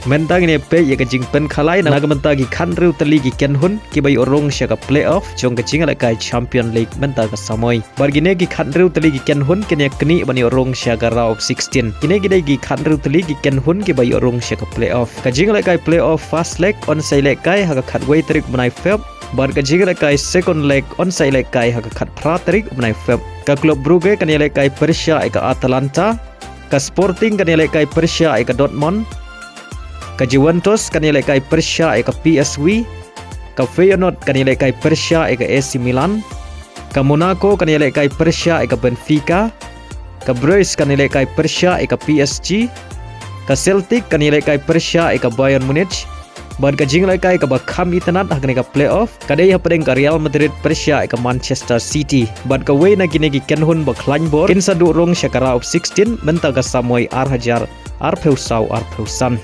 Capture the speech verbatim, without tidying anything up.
Mynta ngin ïa peit ïa ka jingpynkhalai na ka bynta ki khathynriew tylli ki kynhun kiba ïoh rung sha ka playoff jong ka jingïalehkai Champion League mynta ka samoi. Bad kine ki khathynriew tylli ki kynhun kin ïa knieh ban ïoh rung sha ka round of sixteen. Kine ki dei ki khathynriew tylli ki kynhun kiba ïoh rung sha ka playoff. Ka jingïalehkai playoff first leg yn sa ïalehkai ha ka khatwei tarik u bnai Feb. Bad ka jingïalehkai second leg yn sa ïalehkai ha ka khatphra tarik u bnai Feb. Ka Club Brugge kan ïalehkai pyrshah ïa ka Atalanta. Ka Sporting kan ïalehkai pyrshah ïa ka Dortmund. Ka Juventus kan ïalehkai pyrshah ïa ka P S V. Ka Feyenoord kan ïalehkai pyrshah ïa ka A C Milan. Ka Monaco kan ïalehkai pyrshah ïa ka Benfica. Ka Brest kan ïalehkai pyrshah ïa ka P S G. Ka Celtic kan ïalehkai pyrshah ïa ka Bayern Munich. Bad ka jingïalehkai kaba kham itynnad ha kane ka playoff ka dei hapdeng ka Real Madrid pyrshah ïa ka Manchester City. Bad kawei na kine ki kynhun ba khlaiñ bor kin sa duh rung sha ka round of sixteen mynta ka samoi ar hajar arphew saw arphew san.